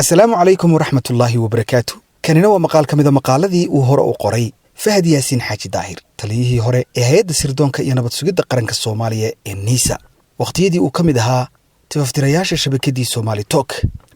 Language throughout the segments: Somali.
Asalaamu calaykum waraxmatullaahi wabarakaatu. Kanina waa maqaal ka mida maqaaladii uu hore u qoray Fahad Yaasiin Xaaji Daahir, taliyihii hore ee hay-adda sirdoonka iyo nabad sugidda qaranka Soomaaliya ee NISA, wakhtiyadii uu ka mid ahaa tifaftirayaasha shabakaddii Somaali Tok.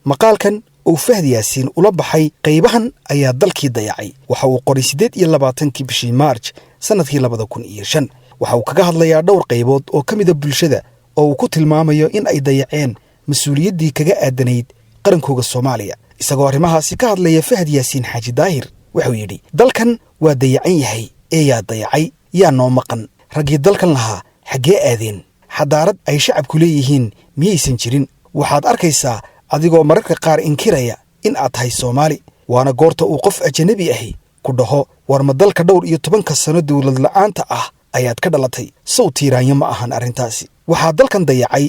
Maqaalkan uu Fahad Yaasiin ula baxay "Qaybahan ayaa dalkii dayacay" waxa uu qoray 28-kii bishii Maarj sannadkii 2005. Waxa uu kaga hadlayaa dhowr qaybood oo ka mida bulshada oo uu ku tilmaamayo in ay dayaceen mas-uuliyaddii kaga aadanayd qarankooga Soomaaliya. Isagoo arrimahaasi ka hadlaya, Fahad Yaasiin Xaaji Daahir wuxuu yidhi: "Dalkan waa dayacan yahay ee yaa dayacay? Yaa noo maqan? Raggii dalkan lahaa xaggee aadeen? Xadaarad ay shacabku leeyihiin miyaysan jirin? Waxaad arkaysaa adigoo mararka qaar inkiraya in aad tahay Soomaali, waana goorta uu qof ajanabi ahi ku dhaho: 'War ma dalka dhowr iyo tobanka sano dowlad la'aanta ah ayaad ka dhalatay?' Sow tiiraanyo ma ahan arrintaasi? Waxaa dalkan dayacay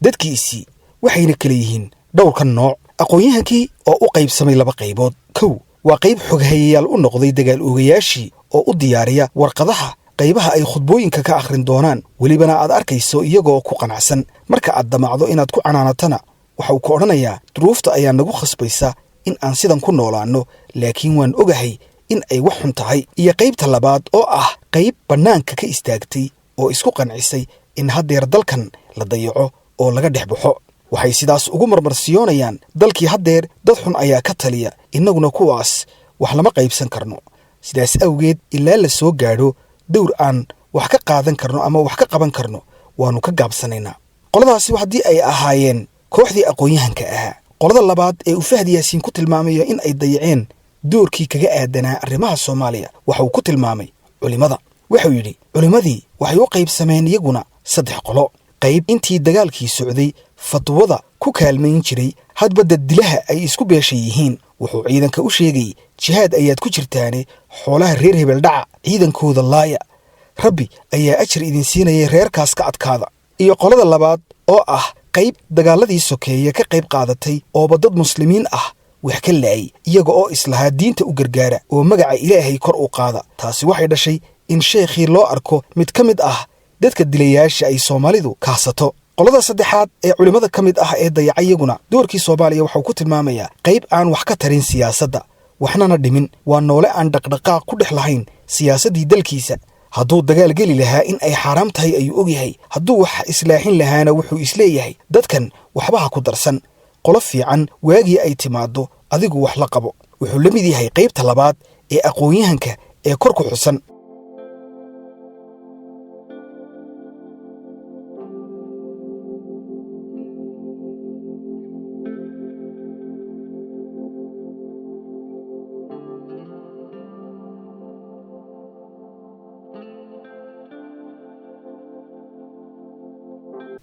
dadkiisii, waxayna kala yihiin dhowrkan nooc: aqoon-yahankii oo u qaybsamay laba qaybood. Kow waa qayb xoghayayaal u noqday dagaal oogayaashii oo u diyaariya warqadaha qaybaha ay khudbooyinka ka akhrin doonaan, welibana aad arkayso iyagoo ku qanacsan. Marka aad damacdo inaad ku canaanatana, waxa uu ku odhanayaa: 'Duruufta ayaa nagu khasbaysa in aan sidan ku noolaanno, laakiin waan ogahay in ay wax xun tahay.' Iyo qaybta labaad oo ah qayb bannaanka ka istaagtay oo isku qancisay in haddeer dalkan la dayaco oo laga dhex baxo. Waxay sidaas ugu marmarsiyoonayaan: dalkii haddeer dad xun ayaa ka taliya, innaguna kuwaas wax lama qaybsan karno. Sidaas awgeed, ilaa la soo gaadho dowr aan wax ka qaadan karno ama wax ka qaban karno, waannu ka gaabsanaynaa." Qoladaasi haddii ay ahaayeen kooxdii aqoon-yahanka ahaa, qolada labaad ee uu Fahad Yaasiin ku tilmaamayo in ay dayaceen doorkii kaga aadanaa arrimaha Soomaaliya waxa uu ku tilmaamay culimmada. Wuxuu yidhi: "Culimmadii waxay u qaybsameen iyaguna saddex qolo. Qayb intii dagaalkii socday fatwada ku kaalmayn jiray hadba daddilaha ay isku beesha yihiin. Wuxuu ciidanka u sheegay: 'Jihaad ayaad ku jirtaane, xoolaha reer hebel dhaca, ciidankooda laaya, Rabbi ayaa ajar idin siinayay, reerkaas ka adkaada.' Iyo qolada labaad oo ah qayb dagaaladii sokeeye ka qayb qaadatay ooba dad muslimiin ah wax ka laayay, iyaga oo islahaa diinta u gargaara oo magaca Ilaahay kor u qaada. Taasi waxay dhashay in sheekhii loo arko mid ka mid ah dadka dilayaasha ay Soomaalidu kaasato. Qolada saddexaad ee culimmada ka mid ah ee dayaca iyaguna doorkii Soomaaliya waxau ku tilmaamayaa qayb aan wax ka tarin siyaasadda, waxnana dhimin. Waa noole aan dhaqdhaqaaq ku dhex lahayn siyaasaddii dalkiisa. Hadduu dagaal geli lahaa in ay xaaraam tahay ayuu ogyahay. Hadduu wax islaaxin lahaana, wuxuu isleeyahay dadkan waxbaha ku darsan, qolo fiican waagii ay timaaddo adigu wax la qabo. Wuxuu la mid yahay qaybta labaad ee aqoon-yahanka ee kor ku xusan."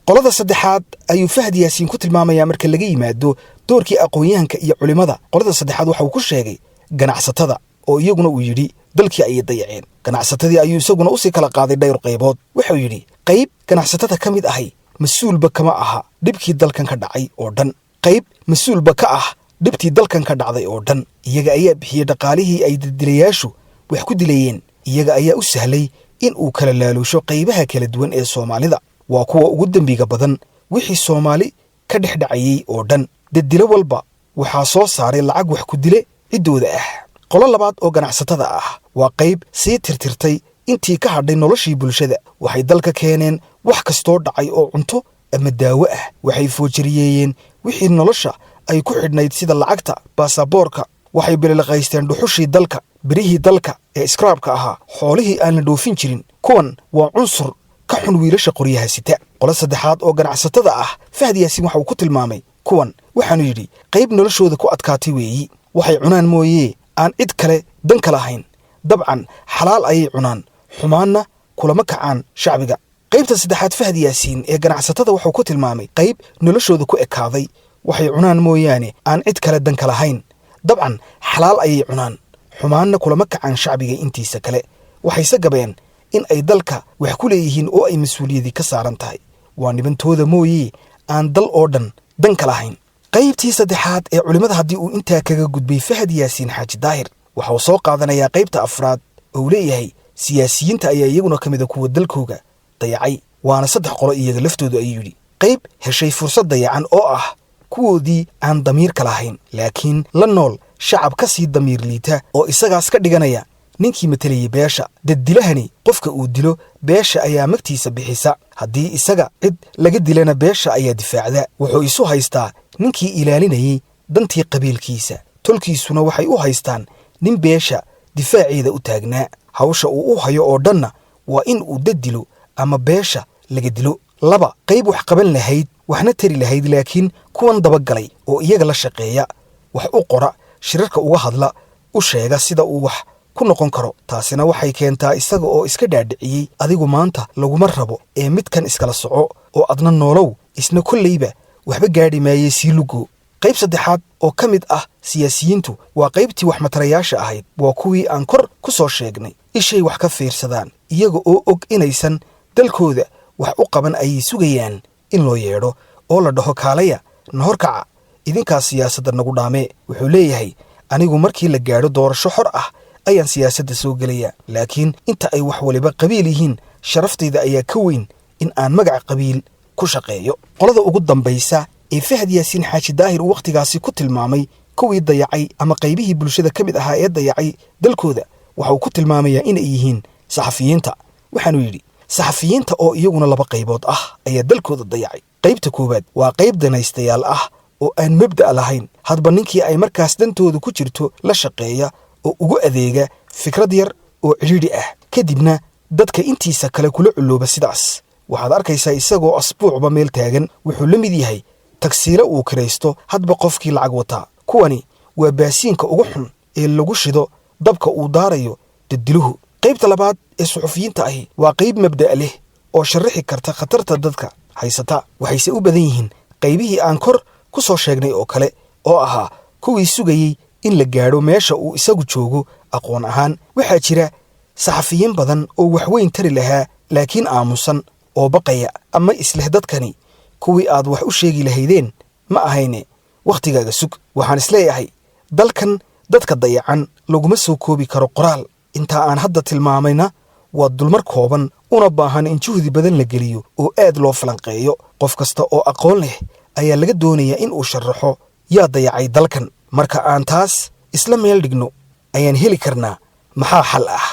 Qolada saddexaad ayuu Fahad Yaasiin ku tilmaamayaa, marka laga yimaado doorkii aqoon-yahanka iyo culimmada, qolada saddexaad waxa uu ku sheegay ganacsatada, oo iyaguna uu yidhi dalkii ayay dayaceen. Ganacsatadii ayuu isaguna usii kala qaaday dhowr qaybood. Wuxuu yidhi: "Qayb ganacsatada ka mid ahay mas-uulba kama aha dhibkii dalkan ka dhacay oo dhan. Qayb mas-uulba ka ah dhibtii dalkan ka dhacday oo dhan. Iyaga ayaa bixiyey dhaqaalihii ay daddilayaashu wax ku dilayeen. Iyaga ayaa u sahlay in uu kala laaluusho qaybaha kala duwan ee Soomaalida. Waa kuwa ugu dembiga badan wixii Soomaali ka dhex dhacayey oo dhan. Daddilo walba waxaa soo saaray lacag wax ku dile ciddooda ah. Qolo labaad oo ganacsatada ah waa qayb sii tirtirtay intii ka hadhay noloshii bulshada. Waxay dalka keeneen wax kastoo dhacay oo cunto ama daawo ah. Waxay foojariyeeyeen wixii nolosha ay ku xidhnayd, sida lacagta, baasaboorka. Waxay bililiqaysteen dhuxushii dalka, birihii dalka ee iskaraabka ahaa, xoolihii aan la dhoofin jirin. Kuwan waa cunsur ka xun wiilasha qoryaha sita." Qolo saddexaad oo ganacsatada ah Fahad Yaasiin waxa uu ku tilmaamay kuwan, waxaanu yidhi: "Qayb noloshooda ku adkaatay weeyi. Waxay cunaan mooyee aan cid kale dan ka lahayn. Dabcan xalaal ayay cunaan, xumaanna kulama kacaan shacbiga." Qaybta saddexaad Fahad Yaasiin ee ganacsatada wuxuu ku tilmaamay qayb noloshooda ku ekaaday, waxay cunaan mooyaane aan cid kale dan ka lahayn. Dabcan xalaal ayay cunaan, xumaanna kulama kacaan shacbiga intiisa kale. Waxayse gabeen in ay dalka wax ku leeyihiin oo ay mas-uuliyadii ka saaran tahay. Waa nibantooda mooyee aan dal oo dhan dan ka lahayn." Qaybtii saddexaad ee culimmada haddii uu intaa kaga gudbay Fahad Yaasiin Xaaji Daahir, waxa uu soo qaadanayaa qaybta afraad oo uu leeyahay siyaasiyiinta ayaa iyaguna ka mida kuwa dalkooga dayacay. Waana saddex qolo iyaga laftoodu, ayuu yidhi: qayb heshay fursad dayacan oo ah Kuwoodii aan damiirka lahayn laakiin la nool shacab ka sii damiir liita oo isagaas ka dhiganaya ninkii matelayay beesha. Daddilahani qofka uu dilo beesha ayaa magtiisa bixisa, haddii isaga cid laga dilana beesha ayaa difaacda. Wuxuu isu haystaa ninkii ilaalinayey dantii qabiilkiisa, tolkiisuna waxay u haystaan nin beesha difaaceeda u taagnaa. Hawsha uu u hayo oo dhanna waa in uu dad dilo ama beesha laga dilo. 2, qayb wax qaban lahayd waxna tari lahayd, laakiin kuwan dabagalay oo iyaga la shaqeeya, wax u qora, shirarka uga hadla, u sheega sida uu wax ku noqon karo. Taasina waxay keentaa isaga oo iska dhaadhiciyey adigu maanta laguma rabo ee midkan iskala soco oo adna noolow, isna kollayba waxba gaadhi maayey sii lugo. Qayb saddexaad oo ka mid ah siyaasiyiintu waa qaybtii wax matarayaasha ahayd. Waa kuwii aan kor ku soo sheegnay. Ishay wax ka fiirsadaan, iyaga oo og inaysan dalkooda wax u qaban ayay sugayaan in loo yeedho oo la dhaho kaalaya nahorkaca, idinkaas siyaasadda nagu dhaamee. Wuxuu leeyahay anigu markii la gaadho doorasho xor ah ayaan siyaasadda soo gelaya, laakiin inta ay wax waliba qabiil yihiin sharaftayda ayaa ka weyn in aan magac qabiil ku shaqeeyo. Qolada ugu dambaysa ee Fahad Yaasiin Xaaji Daahir uu wakhtigaasi ku tilmaamay kuwii dayacay ama qaybihii bulshada ka mid ahaa ee dayacay dalkooda, waxa uu ku tilmaamayaa inay yihiin saxafiyiinta. Waxaanuu yidhi saxafiyiinta oo iyaguna 2 qaybood ah ayaa dalkooda dayacay. Qaybta koowaad waa qayb danaystayaal ah oo aan mabda' lahayn, hadba ninkii ay markaas dantooda ku jirto la shaqeeya oo ugu adeega fikrad yar oo cidhiidhi ah, kadibna dadka intiisa kale kula culooba. Sidaas waxaad arkaysaa isagoo asbuucba meel taagan. Wuxuu la mid yahay tagsiilo uu kiraysto hadba qofkii lacag wataa. Kuwani waa baasiinka ugu xun ee lagu shido dabka uu daarayo daddiluhu. Qaybta labaad ee suxufiyiinta ahi waa qayb mabda' leh oo sharraxi karta khatarta dadka haysata, waxayse u badan yihiin qaybihii aan kor ku soo sheegnay oo kale, oo ahaa kuwii sugayey in la gaadho meesha uu isagu joogo aqoon ahaan. Waxaa jira saxafiyiin badan oo waxweyn tari lahaa laakiin aamusan oo baqaya ama isleh dadkani kuwii aad wax u sheegi lahaydeen ma ahayne, wakhtigaaga sug. Waxaan isleeyahay dalkan dadka dayacan laguma soo koobi karo qoraal. Intaa aan hadda tilmaamayna waa dulmar kooban una baahan in juhdi badan la geliyo oo aad loo falanqeeyo. Qof kasta oo aqoon leh ayaa laga doonayaa in uu sharaxo yaa dayacay dalkan. Marka aan taas isla meel dhigno ayaan heli karnaa maxaa xal ah.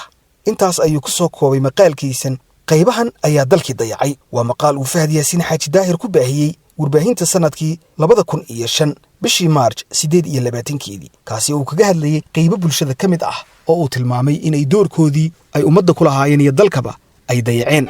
Intaas ayuu ku soo koobay maqaalkiisan qaybahan ayaa dalkii dayacay. Waa maqaal uu Fahad Yaasiin Xaaji Daahir ku baahiyey warbaahinta sanadkii 2005 bishii Maarj 28-keedii, kaasi uu kaga hadlayey qaybo bulshada ka mid ah oo uu tilmaamay inay doorkoodii ay ummadda ku lahaayeen iyo dalkaba ay dayaceen.